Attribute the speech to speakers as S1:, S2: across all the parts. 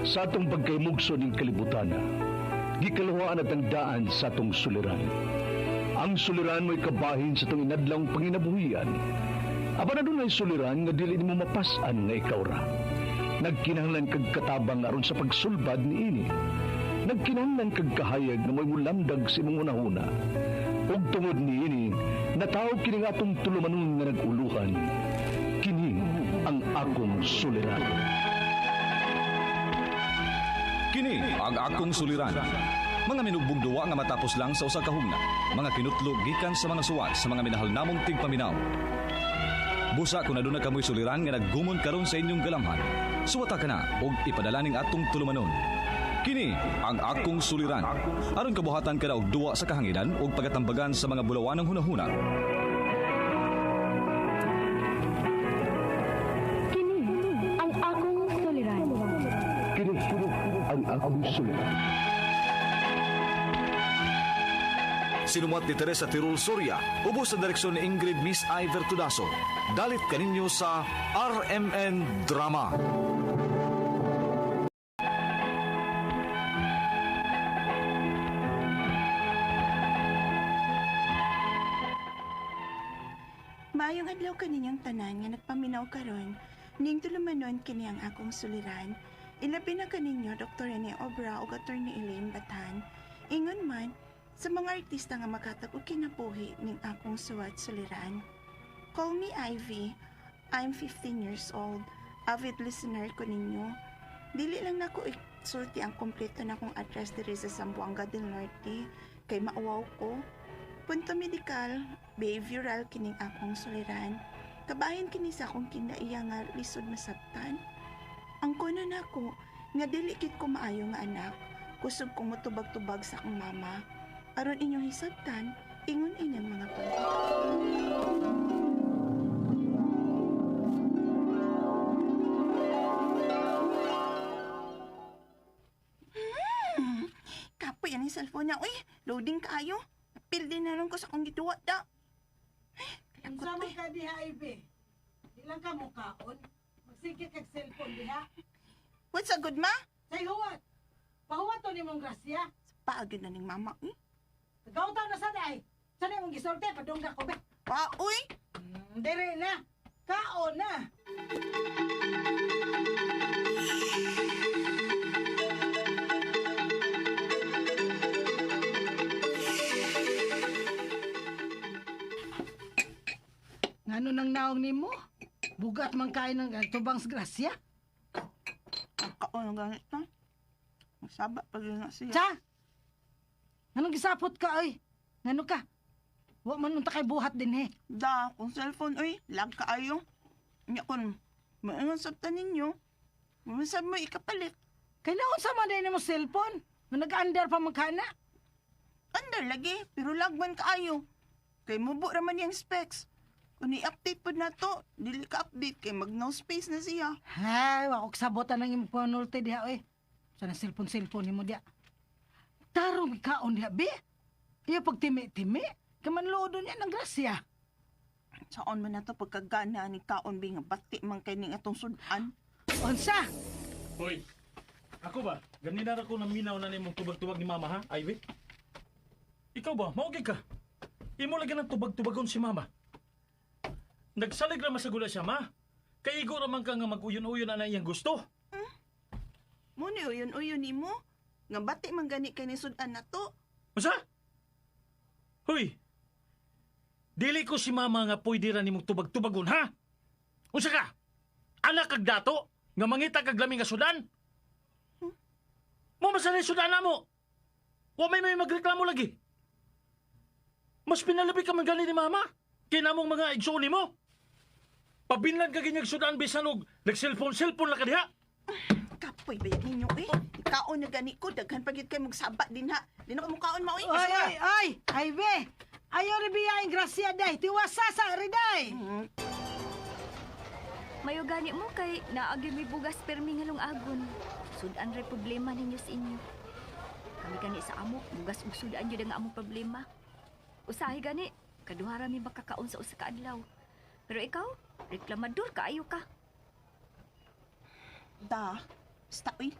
S1: Sa atong pagkaymugso ning kalibutan, gikaluhaan at ang daan sa atong suliran. Ang suliran mo'y kabahin sa atong inadlawng panginabuhian. Apan adunay suliran nga dili nimo mapas-an nga ikaw ra. Nagkinahanglan kag katabang aron sa pagsulbad niini. Nagkinahanglan kag kahayag nga mo'y mulamdag sa imong hunahuna. Ug tungod niini, natawo kini nga atong tulumanon nga nag-uluhan. Kini ang akong suliran.
S2: Kini ang akong suliran. Mga minugbong duwa nga matapos lang sa usa ka hugna. Mga kinutlo gikan sa mga suwat sa mga minahal namong tigpaminaw. Busa kung aduna kamoy suliran nga naggumon karon sa inyong galamhan. Suwata ka na og ipadala ning atong tulumanon. Kini ang akong suliran. Aron kabuhatan ka na og duwa sa kahanginan ug pagatambagan sa mga bulawanang hunahuna.
S3: Kini ang akong suliran.
S1: Kini ang akong suliran.
S2: Sinumat ni Teresa Tirul Soria, ubos sa direksyon ni Ingrid Miss Iver Tudaso. Dalit kaninyo sa RMN Drama.
S4: Maayong adlaw kaninyong tanan nga nagpaminaw karon. Ning tulumanon kini ang akong suliran. Ilabi na kaninyo Dr. Rene Obra ug Attorney Elaine Batan. Ingon man sa mga artista nga makatag og kinabuhi ning akong suwat suliran. Call me Ivy. I'm 15 years old. Avid listener ko ninyo. Dili lang nako isulti ang kompleto na akong address diri sa Zamboanga del Norte kay mauwaw ko. Punto medikal, behavioral kining akong suliran. Kabahin kini sa akong kinaiya nga lisod masabtan. Ang kuno nako nga dili kit ko maayo nga anak. Kusog ko motubag-tubag sa akong mama. Aron inyong hisabtan, ingon inyong mga punto. Kapoy yan yung cellphone niya. Uy, loading kaayo. Pildi na rin ko sa akong giduwa da. Ay,
S5: Unsa
S4: kalakot
S5: man
S4: eh.
S5: ka diha, Ivy? Di lang ka mukaon. Magsige kag cellphone diha.
S4: What's a good ma?
S5: Say huwat. Pahuwat to nimong grasya.
S4: Paagod na ning mama. Eh?
S5: Tagawtaw na sad ay. Sa nimong gisulti padungga ko ba?
S4: Pa, uy!
S5: Dire na. Kaon na. Ngano nang naong nimo? Bugat man kain ng tubang sa grasya.
S4: Ang kaon na ganit na. Masaba pag yun na siya.
S5: Sa? Anong gisapot ka oy? Ngano ka? Wa man unta kay buhat din eh.
S4: Da, kung cellphone, uy, lag kaayo. Nya kun, maangon sabta ninyo. Masab mo ikapalit.
S5: Kay naunsa man din mo cellphone? Nga nag-under pa man kana.
S4: Andar lagi, pero lag man kaayo. Kay mubo raman yung specs. Kung i-update po na to, dili ka update kay mag no space na siya.
S5: Hay, wa ko kasabotan ng imong panulti diha oy. Sana cellphone nimo diha. Tarong kaon diha be. Iya pag timi-timi, kamanluodo niya ng grasya.
S4: Saon man na to pagkagana ni kaon bi nga bati man kay ning atong sudan.
S5: Unsa?
S6: Hoy, ako ba? Ganina ra ko naminaw na nimong tubag-tubag ni mama ha, Ivy? Ikaw ba? Maugi ka. Imo lagi ng tubag-tubagon si mama. Nagsalig ra masagula siya, ma. Kaigo ra man ka nga mag-uyon-uyon na iyang gusto.
S4: Mo ni uyon-uyon nimo. Nga bati man gani kay ni sudan na to.
S6: Unsa? Hoy. Dili ko si mama nga pwede ra nimong tubag-tubagon, ha? Unsa ka? Anak kag dato nga mangita kag lami nga sudan? Mo masanay sudan na mo. Wa may magreklamo lagi. Mas pinalabi ka man gani ni mama. Kinamong mga igsoon nimo. Pabinlan ka ginyag sudan bisan og nag-cellphone-cellphone la ka diha.
S4: Kapoy ba yan ninyo eh? Kaon na gani ko, daghan pa gyud kay magsaba din ha. Di na ko mukaon ma oy.
S5: Oy, oy, oy, Ivy. Ayo ri biya ang grasya day. Tiwasa sa ri day.
S3: Mayo gani mo kay naagi may bugas permi nga lungagon. Sudan ray problema ninyo sa inyo. Kami gani sa amo, bugas ug sudan yun ang among problema. Usahay gani, kaduha ra mi makakaon sa usa ka adlaw. Pero ikaw, reklamador kaayo ka.
S4: Da, basta oy.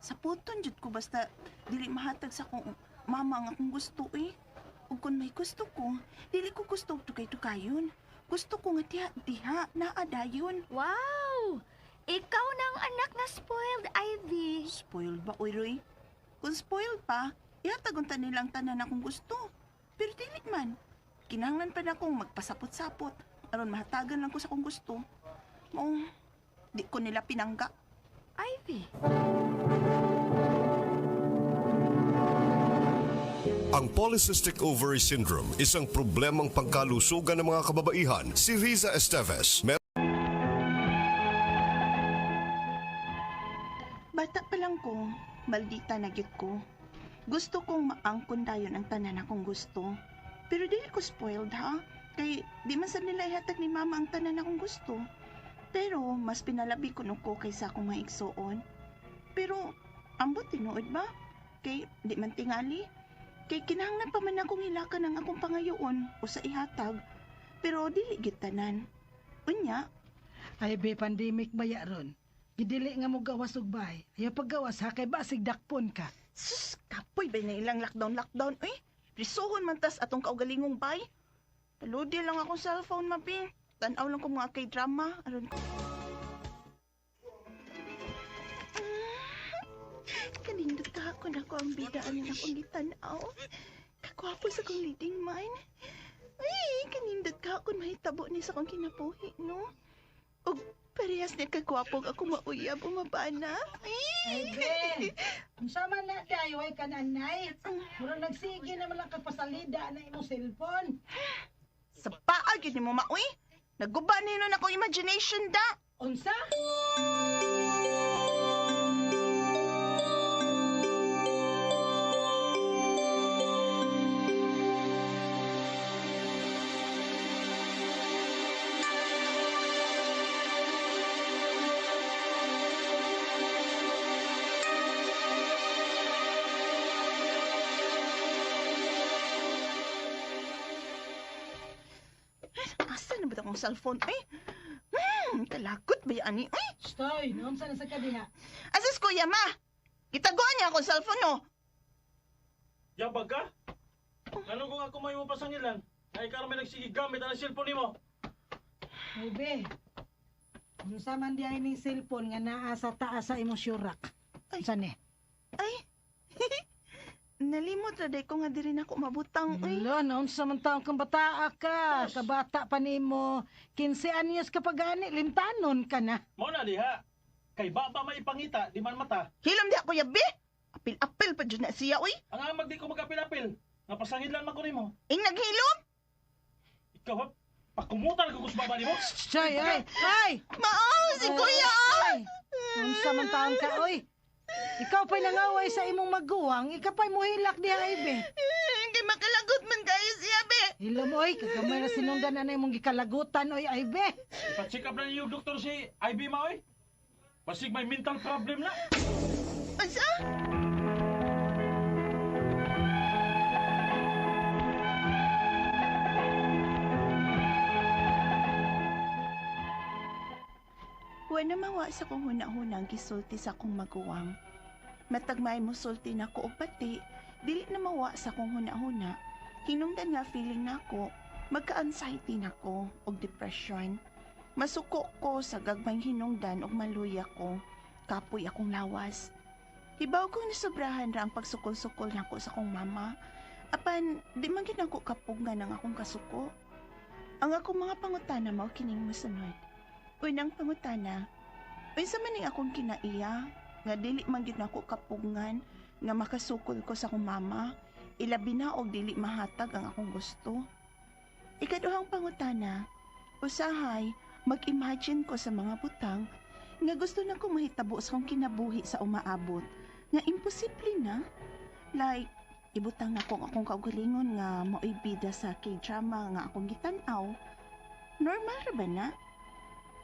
S4: Saputon jud ko basta dili mahatag sa akong mama ang akong gusto eh. Ug kung may gusto ko, dili ko gusto og tukay-tukayon. Gusto ko nga diha, diha, naa dayon.
S3: Wow! Ikaw na ang anak nga spoiled, Ivy.
S4: Spoiled ba, oy Roy? Kung spoiled pa, ihatag unta nilang tanan akong gusto. Pero dili man. Kinahanglan pa na akong magpasapot-sapot aron mahatagan lang ko sa akong gusto. Mao, di ko nila pinangga.
S3: Ivy.
S7: Ang Polycystic Ovary Syndrome, isang problemang pangkalusugan ng mga kababaihan. Si Riza Esteves,
S4: Bata pa lang ko, maldita na gyud ko. Gusto kong maangkon dayon ang tanan akong gusto. Pero dili ko spoiled ha. Kay di man sad nila ihatag ni mama ang tanan akong gusto. Pero mas pinalabi ko no ko kaysa akong maigsuon. Pero ambot tinuod ba? Kay di man tingali. Kay kinahanglan pa man akong hilakan ang akong pangayoon o sa ihatag. Pero dili gyud tanan. Unya,
S5: Ay be, pandemic ba ya ron? Gidili nga mo gawas og bahay. Ayaw paggawas ha, kay basig dakpon ka.
S4: Sus, kapoy ba na ilang lockdown lockdown uy? Prisuhon man tas atong kaugalingong bay. Paludi lang akong cellphone mabi. Tanaw lang ko mga kay drama aron ko. Kanindot ka ako na ko ang bida aning akong gitanaw. Kagwapo sa akong leading man. Ay, kanindot ka ako mahitabo ni sa akong kinabuhi, no? Og parehas ni kagwapo ako mauyab o mabana.
S5: Ay be, unsa man na dayo ay kananay. Murag nagsige naman lang kag pasalida na imong cellphone.
S4: Sa paa gyud nimo maoy. Naguba nino na akong imagination da.
S5: Unsa?
S4: Asa na ba akong cellphone ay? Kalagot ba yan ni? Ay,
S5: Stoy, unsa na sa kadiha?
S4: asas kuya ma. Gitaguan niya akong cellphone no.
S6: Yabag ka? Ano kung ako may mapasangilan? Ay ikaw may nagsige gamit ang cellphone nimo.
S5: Ay be, unsa man di ay ning cellphone nga naa sa taas sa imong syurak?
S4: Ay.
S5: Unsa ni?
S4: Ay. Nalimot ra day ko nga diri na ako mabutang uy.
S5: Lo, naunsa man taong kang bataa ka, kabata pa nimo. 15 anyos ka pa gani, limtanon ka na.
S6: Mao na diha. Kay baba maipangita, di man mata.
S4: Hilom diha kuya be. Apil-apil pa jud na siya uy.
S6: Ang amag di ko magapil-apil. Nga pasangilan man ko nimo.
S4: Ing naghilom.
S6: Ikaw ha, pakumutan ko sa baba nimo.
S5: Stoy, ay, ay!
S4: Mao si kuya.
S5: Ay, unsa man taong ka, oy. Ikaw pa'y nangaway sa imong maguwang, ikaw pa'y muhilak diha, ay be.
S4: Kay makalagot man kayo siya be.
S5: Hilom, oy, kagamay ra sinundan na imong gikalagutan, oy, ay be.
S6: Ipa-check up na niyo doktor si IB ma oy. Basig may mental problem na.
S4: Unsa? Wa na mawa sa kong huna-huna ang gisulti sa akong maguwang. Matag may mosulti na ko og pati, dili na mawa sa akong huna-huna. Hinungdan nga feeling nako, magka-anxiety nako og depression. Masuko ko sa gagmayng hinungdan og maluya ko. Kapoy akong lawas. Hibaw kong nasobrahan ra ang pagsukol-sukol nako sa akong mama. Apan, di man gyud nako kapugngan ang akong kasuko. Ang akong mga pangutana mao kining mosunod. Unang pangutana, unsa man ning akong kinaiya nga dili man gyud nako kapugngan nga makasukol ko sa akong mama, ilabi na og dili mahatag ang akong gusto. Ikaduhang pangutana, usahay mag-imagine ko sa mga butang nga gusto na ko mahitabo sa akong kinabuhi sa umaabot nga imposible na. Like, ibutang nako ang akong kaugalingon nga mao'y bida sa K-drama nga akong gitan-aw. Normal ra ba na?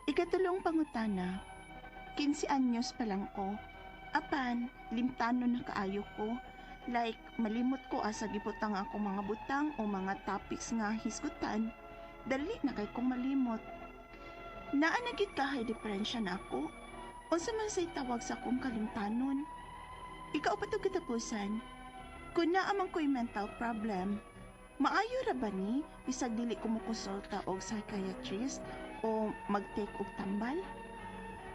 S4: Ikatulong pangutana, 15 anyos pa lang ko. Apan, limtano na kaayo ko. Like, malimot ko asa gibutang ako mga butang o mga topics nga hisgutan. Dali na kay kong malimot. Naa na gyud kahay diferensya na ako. Unsa man say tawag sa akong kalimtanon? Ikaw pa to katapusan. Kung naa man ko'y mental problem, maayo ra ba ni bisag dili ko mokonsulta og psychiatrist o mag-take og tambal?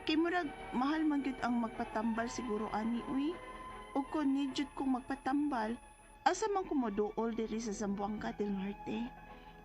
S4: Kay murag mahal man gyud ang magpatambal siguro ani uy. O kung ni jud kong magpatambal, asa man ko moduol diri sa Zamboanga del Norte?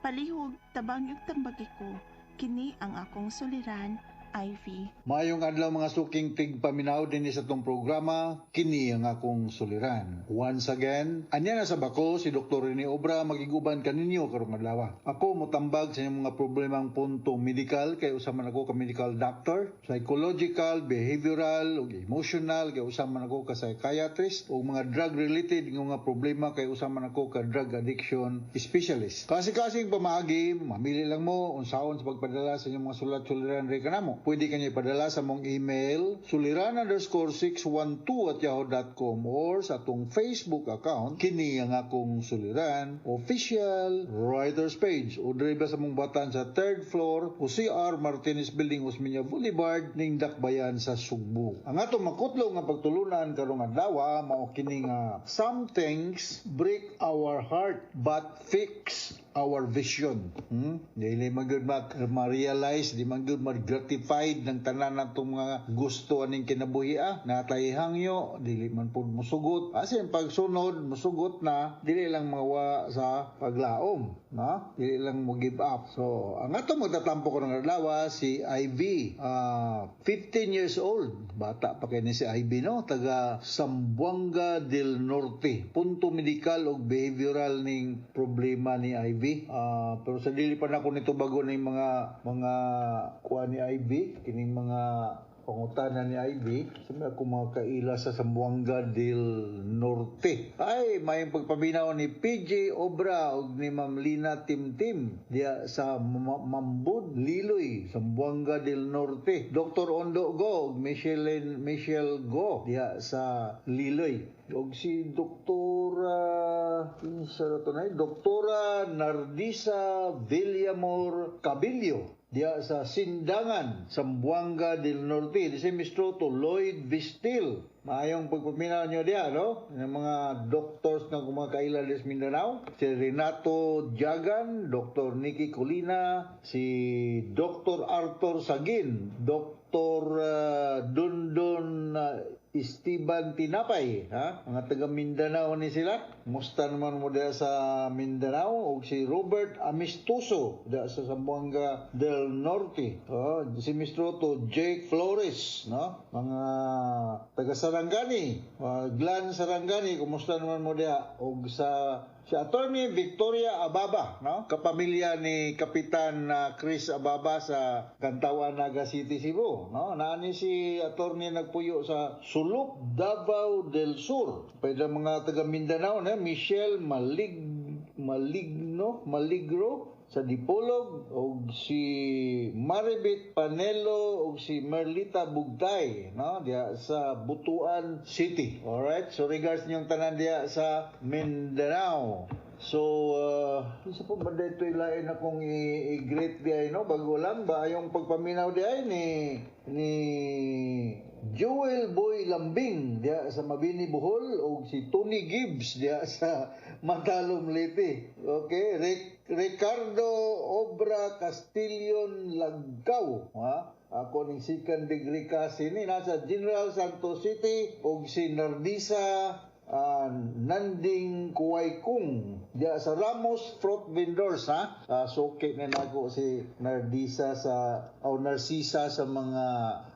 S4: Palihog tabang yung tambagi ko. Kini ang akong suliran, Ivy.
S8: Maayong adlaw, mga suking tigpaminaw dinhi sa atong programa, kini ang akong suliran. Once again, anya na sa bako si Dr. Rene Obra, magiguban kaninyo karong adlaw. Ako motambag sa inyong mga problemang punto medical kay usa man ako ka medical doctor, psychological, behavioral ug emotional kay usa man ako ka psychiatrist, ug mga drug related nga mga problema kay usa man ako ka drug addiction specialist. Kasi-kasing pamaagi, mamili lang mo unsaon sa pagpadala sa inyong mga sulat suliran rin kanamo. Pwede kanyo ipadala sa mong email suliran_612@yahoo.com or sa atong Facebook account, kini ang akong suliran official writers page, o diri ba sa mong batan sa third floor o CR Martinez Building, Osmeña Boulevard, ning Dakbayan sa Sugbo. Ang atong makutlo nga pagtulunan karong adlaw mao kini nga "Some things break our heart but fix our vision." Dili man gyud ma-realize, di man gyud ma-gratified ng tanan natong mga gusto aning kinabuhi ah. Natay hangyo, dili man pud musugot. Asin pagsunod, musugot na, dili lang mawa sa paglaom, no? Dili lang mo give up. So, ang atong magtatampo karong adlaw si Ivy, 15 years old. Bata pa kay ni si Ivy, no? Taga Zamboanga del Norte. Punto medical ug behavioral ning problema ni Ivy. Pero sa dili pa nako nito bago ning mga kuha ni Ivy, kining mga pangutana ni Ivy, sa mga akong mga kaila sa Zamboanga del Norte. Ay, may pagpaminaw ni PJ Obra ug ni Ma'am Lina Timtim diya sa Mambud, Liloy, Zamboanga del Norte. Dr. Ondo Go ug Michelle Michelle Go diya sa Liloy. Og si Doktora, kinsa ra to na, Doktora Nardisa Villamor Cabillo diya sa Sindangan, Zamboanga del Norte. Di si Mr. to Lloyd Vistil. Maayong pagpaminaw nyo diya, no? Yung mga doctors nga kumakaila des Mindanao. Si Renato Jagan, Dr. Nicky Colina, si Dr. Arthur Sagin, Dr. Dundon Esteban Tinapay, ha? Mga taga Mindanao ni sila. Musta naman mo diya sa Mindanao? Og si Robert Amistoso diya sa Zamboanga del Norte. Oh, si Mr. to Jake Flores, no? Mga taga Sarangani, Glan Sarangani, kumusta naman mo diya? Og sa si Attorney Victoria Ababa, no? Kapamilya ni Kapitan Chris Ababa sa Cantawan, Naga City, Cebu, no? Naani si attorney nagpuyo sa Sulop, Davao del Sur. Pwede mga taga Mindanao, no? Michelle Maligno, Maligro sa Dipolog og si Maribit Panelo og si Merlita Bugtay, no, diya sa Butuan City. Alright, so regards ninyong tanan diya sa Mindanao. So, isa po ba dito ilain akong i-greet di ay, no? Bago lang ba yung pagpaminaw di ay ni Joel Boy Lambing diya sa Mabini, Bohol og si Tony Gibbs diya sa Matalom, Leyte. Okay, Ricardo Obra Castillon Lagkaw, ha? Ako ning second degree kasi ni nasa General Santos City og si Nardisa Nanding Kuwaykung diya sa Ramos Fruit Vendors, ha. Suki na nako si Nardisa sa o Narcisa sa mga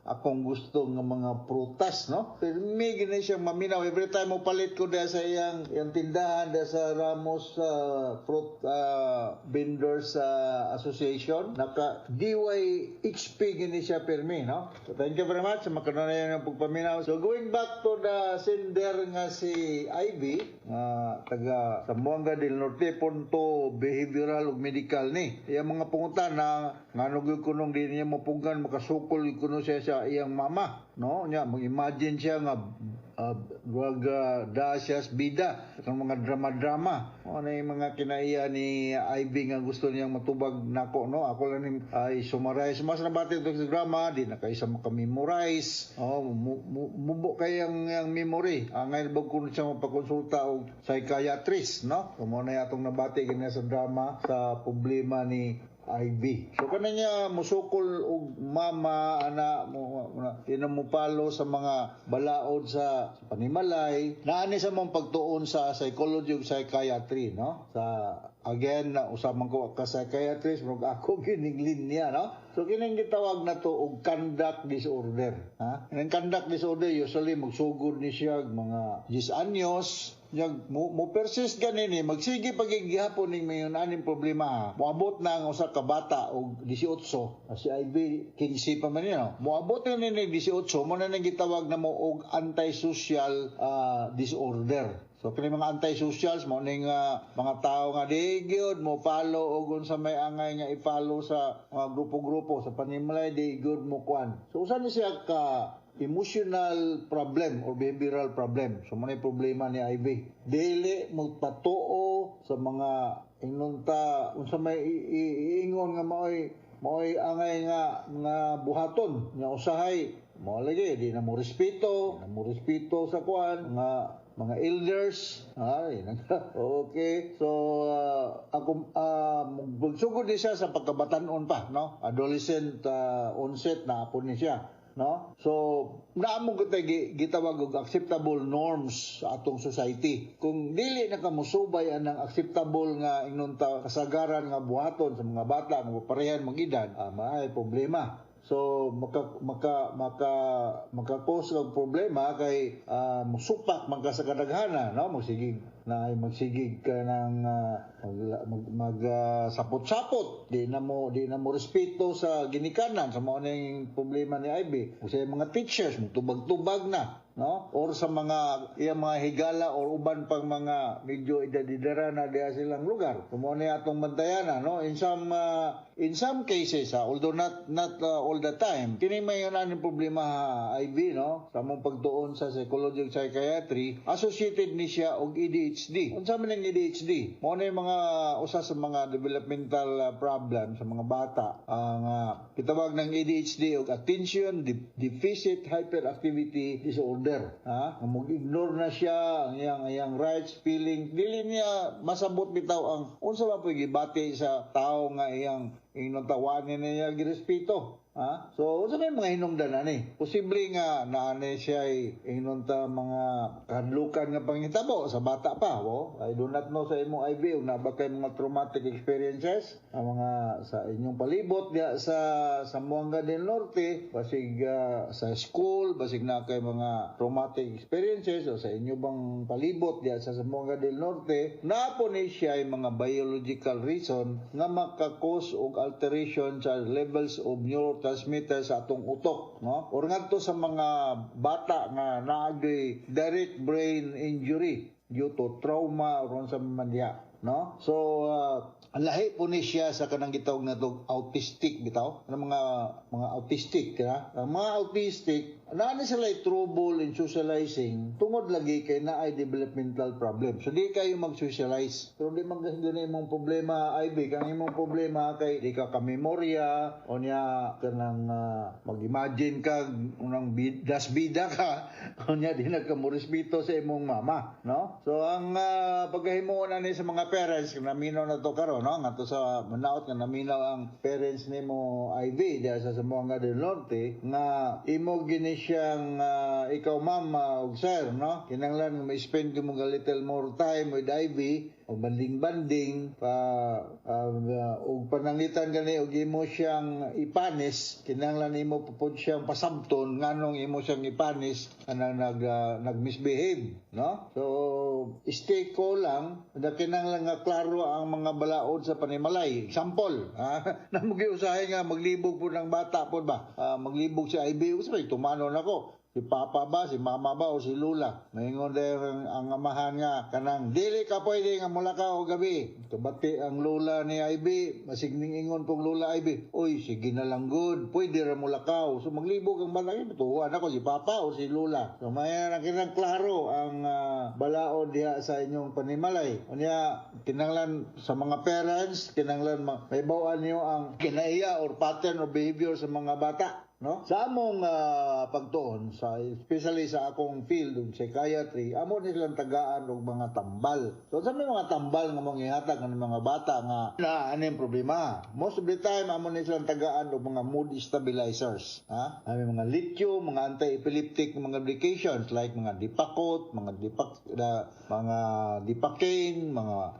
S8: akong gusto nga mga prutas, no, pero may gini siya maminaw every time mo palit ko diya sa iyang tindahan diya sa Ramos Fruit Vendors Association. Naka DYHP gini siya pirmi, no. So thank you very much sa makanunayan ng pagpaminaw. So going back to the sender nga si Ivy nga taga Zamboanga del Norte, punto behavioral ug medical ni iyang mga pangutana, ngano gyud kunong di niya mapugan, makasukol gyud kuno siya sa iyang mama, no? Nya mag-imagine siya nga Wag da siya bida sa mga drama-drama. Mo na yung mga kinaiya ni Ivy nga gusto niyang matubag nako, no? Ako lang ning ay summarize mas nabati ito sa drama, di na kaysa maka-memorize. Oh, mubo kay ang memory. Ang ngayon bag kuno siya mapakonsulta og psychiatrist, no? So mo na atong nabati kanya sa drama sa problema ni Ivy. So kana niya musukol og mama ana mo na mo palo sa mga balaod sa panimalay. Naani sa mong pagtuon sa psychology ug psychiatry, no? Sa again na usaman ko ka psychiatrist, murag ako kining linya, no? So kining gitawag na to og conduct disorder, ha? Kining conduct disorder usually magsugod ni siya og mga 10 anyos. Nyag mo persist gani ni, magsige pag gihapon ning mayon aning problema, ha. Moabot na ang usa ka bata og 18, si Ivy 15 pa man niya, no? Moabot na ni 18, mo na nang gitawag na mo og antisocial disorder. So kini mga antisocials mo ning mga tao nga di gyud mo follow og unsa may angay nga i-follow sa mga grupo-grupo sa panimalay, di gyud mo kuan. So usa ni siya ka emotional problem or behavioral problem. So mo na problema ni Ivy. Dili mo patuo sa mga inunta unsa may iingon nga maoy angay nga buhaton nga usahay mo lagi di na mo respeto, na mo respeto sa kuan nga mga elders ay. Okay, so ako magsugod ni siya sa pagkabatanon pa, no? Adolescent onset na po ni siya, no? So naamo ko tay gitawag og acceptable norms sa atong society. Kung dili na ka mosubay anang acceptable nga ingnon ta kasagaran nga buhaton sa mga bata nga parehan mag edad, maay problema. So maka maka maka maka-cause og problema kay musupak man ka sa kadaghanan, no? Magsigig na ay magsigig ka ng mag, mag, mag sapot-sapot, di na mo respeto sa ginikanan. Sa mao ning problema ni Ivy o sa mga teachers, tubag-tubag na, no? Or sa mga iyang mga higala or uban pang mga medyo edad-edara na diha silang lugar. Kung mo na atong bantayan, no? In some cases, ha, although not all the time, kini may aning problema, ha, Ivy, no? Sa among pagtuon sa psychology ug psychiatry, associated ni siya og ADHD. Unsa man ang ADHD? Mo na yung mga usa sa mga developmental problem sa mga bata ang gitawag ng ADHD og attention deficit hyperactivity disorder, ha? Mag-ignore na siya ang iyang rights, feeling, dili niya masabot bitaw ang unsa ba po'y gibati sa tao nga iyang ingnon tawanin niya girespeto. Ha? So, unsa may mga hinungdan ani? Posible nga naani siya ay ingnon ta mga kahadlukan nga panghitabo sa bata pa, wo? I do not know sa imong Ivy kung naa ba kay mga traumatic experiences ang mga sa inyong palibot diya sa Zamboanga del Norte, basig sa school, basig na kay mga traumatic experiences o sa inyo bang palibot diya sa Zamboanga del Norte, naa po ni siya ay mga biological reason nga maka-cause og alteration sa levels of neurotransmitter sa atong utok, no? Or ngadto sa mga bata nga naagay direct brain injury due to trauma or unsa man diha, no? So ang lahi po ni siya sa kanang gitawag na to autistic bitaw, ang mga autistic ka, ang mga autistic naa ni sila trouble in socializing tungod lagi kay naay developmental problem. So di kayo mag-socialize, pero di man kasi imong problema, Ivy. Kang imong problema kay di ka kamemorya o niya kanang mag-imagine ka unang dasbida ka o niya di na ka mo respeto sa imong mama, no? So ang pagkahimuon ani sa mga parents naminaw na to karon, no? Ngadto sa manaot nga naminaw ang parents nimo, Ivy, diha sa Zamboanga del Norte, nga imo gini siyang ikaw ma'am ug sir, no, kinahanglan nga ma-spend mo a little more time with Ivy o banding-banding pa og pananglitan gani og imo siyang ipanis, kinahanglan imo pud siyang pasabton nganong imo siyang ipanis anang nag misbehave, no? So stay ko lang na kinahanglan nga klaro ang mga balaod sa panimalay. Example, ha, namugi usahay nga maglibog po ng bata po ba, maglibog si Ivy, usay tumanon ako. Si papa ba, si mama ba o si lula? Maingon dayon ang amahan nga kanang dili ka pwede nga mulakaw og gabi. Kabati ang lola ni Ivy, masigning ingon pong lola Ivy, "Oy, sige na lang good, pwede ra mulakaw." So maglibog ang bata, tuhuan ako si papa o si lola. So may ang kinang klaro ang balaod diha sa inyong panimalay. Unya kinanglan sa mga parents, kinanglan mahibaw-an niyo ang kinaiya or pattern of behavior sa mga bata, no? Sa among pagtuon, sa especially sa akong field ug psychiatry, amo ni silang tagaan og mga tambal. So sa may mga tambal nga mong ihatag ng mga bata nga na ano yung problema. Most of the time amo ni silang tagaan og mga mood stabilizers, ha? May mga lithium, mga anti-epileptic mga medications like mga Depakote, mga Depakene, mga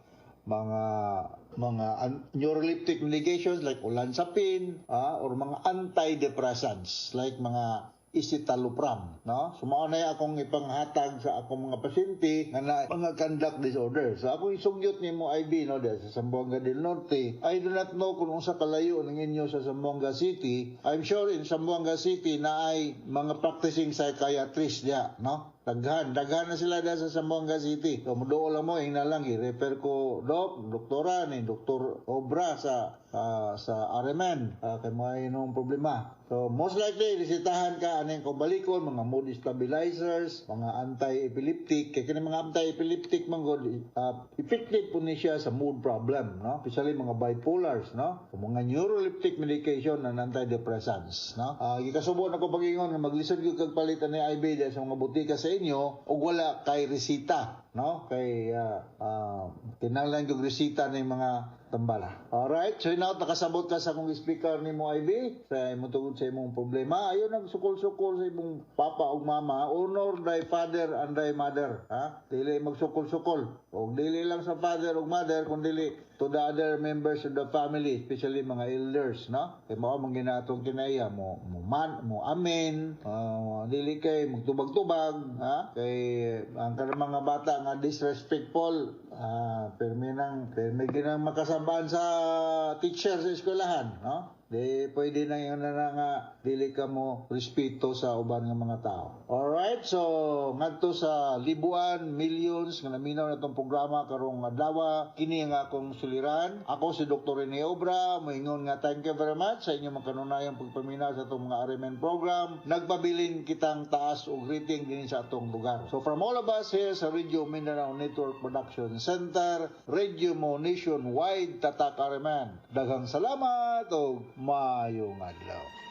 S8: neuroleptic medications like olanzapine, or mga antidepressants like mga escitalopram, no? So mao na akong ipanghatag sa akong mga pasyente nga na mga conduct disorder. So ako isugyot nimo, IB, no, diha sa Zamboanga del Norte. I do not know kung unsa kalayo ng inyo sa Zamboanga City. I'm sure in Zamboanga City na ay mga practicing psychiatrist diha, no? Daghan, daghan na sila diha sa Zamboanga City. So muduol lang mo, ingna lang i-refer ko, doc, doktora ni Dr. Obra sa RMN kay may nung problema. So most likely resetahan ka aning kabalikon mga mood stabilizers, mga anti-epileptic, kay kini mga anti-epileptic man gud effective po ni siya sa mood problem, no? Especially mga bipolars, no? O mga neuroleptic medication and antidepressants, no? Gikasubo na ko pag-ingon nga maglisod gyud kag palit ani IB diha sa mga botika sa inyo ug wala kay resita, no? Kay kinahanglan gyud resita ning mga tambala. Alright, so now nakasabot ka sa akong speaker nimo, IB, sa imong tungod sa imong problema. Ayo nagsukol-sukol sa imong papa ug mama. Honor thy father and thy mother, ha? Dili magsukol-sukol. Og dili lang sa father ug mother kundi to the other members of the family, especially mga elders, no? Kay mao man ginatong kinaya mo mo man mo amen, dili kay magtubag-tubag, ha? Kay ang kanang mga bata nga disrespectful, permi ginang makasabaan sa teacher sa eskwelahan, no? Di pwede na yun na nga dili ka mo respeto sa uban nga mga tao. Alright, so ngadto sa libuan, millions nga naminaw na tong programa karong adlaw, kini nga akong suliran. Ako si Dr. Rene Obra, moingon nga thank you very much sa inyong mga kanunayang pagpaminaw sa atong mga RMN program. Nagpabilin kitang taas og rating dinhi sa atong lugar. So from all of us here sa Radio Mindanao Network Production Center, Radio Mo Nationwide, Tatak RMN. Daghang salamat og maayong adlaw.